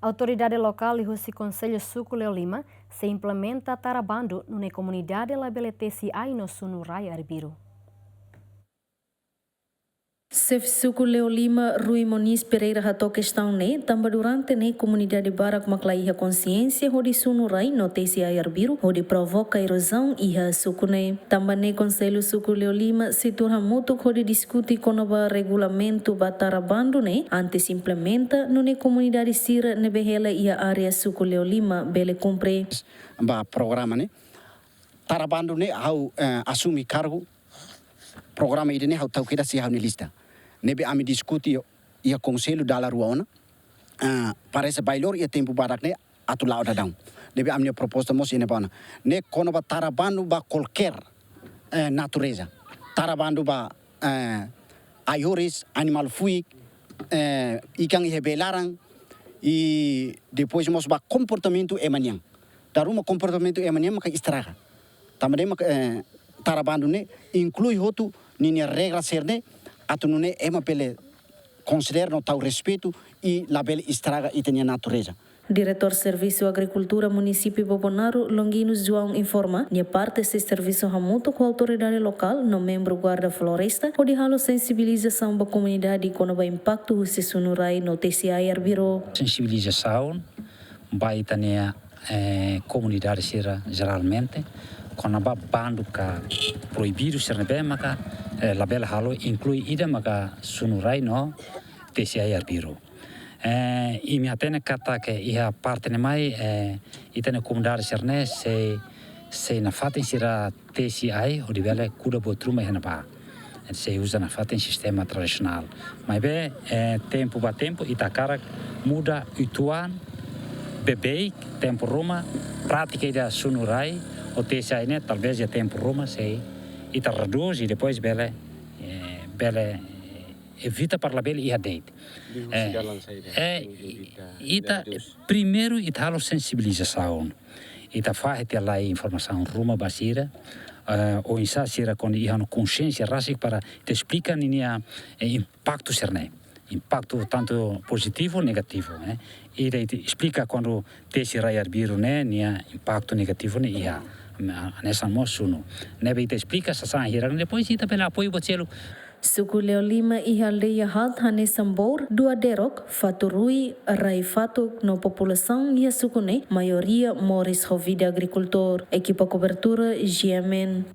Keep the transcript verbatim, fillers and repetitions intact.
Autoridade lokál liuhusi Konsellu Suku Leolima sei implementa tara bandu nune'e komunidade labele tesi ai no sunu rai arbiru. Xefe Suku Leolima Rui Moniz Pereira hato'o kestaun ne'e tanba durante ne'e komunidade barak mak la iha konsiénsia hodi sunu rai no tesi ai arbiru hodi provoka erozaun iha suku ne'e. Tanba ne'e Konsellu Suku Leolima sei tuur hamutuk hodi diskute kona-ba regulamentu ba tara bandu ne'e antes implementa nune'e komunidade sira ne'ebé hela iha área Suku Leolima bele kumpre. Ba programa ne'e, tara bandu ne'e ha'u, eh, asume kargu, programa ida ne'e ha'u tau kedas iha ha'u-nia lista. Ne'ebé ami diskute iha, iha konsellu dala rua ona, eh, parese bailor iha tempu badak ne'e atu la'o daudaun. Ne'ebé ami-nia proposta mós iha ne'ebá ona. Ne'e kona-ba tara bandu ba kualkér, eh, natureza. Tara bandu ba, eh, ai-horis, animál fuik, eh, ikan iha bee laran, i depois mós ba komportamentu ema nian. Dala ruma komportamentu ema nian maka estraga. Tanba ne'e maka, eh, tara bandu ne'e inklui hotu ninia regra sira-ne'e atu nune'e ema bele konsidera no tau respeitu i labele estraga ita-nia natureza. Diretór Servisu Agrikultura Munisípiu Bobonaro, Longuinus João informa, nia parte sei servisu hamutuk ho autoridade lokál no membru guarda floresta hodi halo sensibilizasaun ba komunidade kona-ba impaktu husi sunu rai no tesi ai arbiru. Sensibilizasaun ba ita-nia, eh, komunidade sira jeralmente kona-ba bandu ka proibidu sira ne'ebé maka, eh, labele halo, inklui ida maka sunu rai no tesi ai arbiru. Eh, imi hatene katak iha parte ne'e mai, eh, ita-nia komunidade sira-ne'e sei, sei nafatin sira tesi ai hodi bele kuda buat ruma iha ne'ebá. Sei uza nafatin sistema tradisionál. Maibé, eh, tempu ba tempu ita hakarak muda uitoan, beibeik tempu ruma, prátika ida sunu rai ou tesi ai ne'e, talvés iha tempu ruma sei ita redús i depois bele, eh, bele, eh, evita para labele iha de'it. Liuhusi, eh, dalan saida, eh, ita, ita primeiru ita halo sensibilizasaun. Ita fahe tiha lai informasaun ruma ba sira, eh, oinsá sira kona iha ona konsiénsia rasik para ita esplika ninia, eh, impaktu sira-ne'e. Impaktu tantu pozitivu, negativu, eh. Ita, ita esplika kuandu tesi rai arbiru ne'e, nia impaktu negativu ne'e iha. Hanesan mós sunu. Ne'ebé ita esplika sasán hirak, depois ita bele apoiu buat seluk. Suku Leolima iha aldeia haat hanesan Bour, Duaderok, Faturui, Rai Fatuk no populasaun iha suku ne'e maioria moris ho vida agrikultór. Ekipa kobertura, G M N.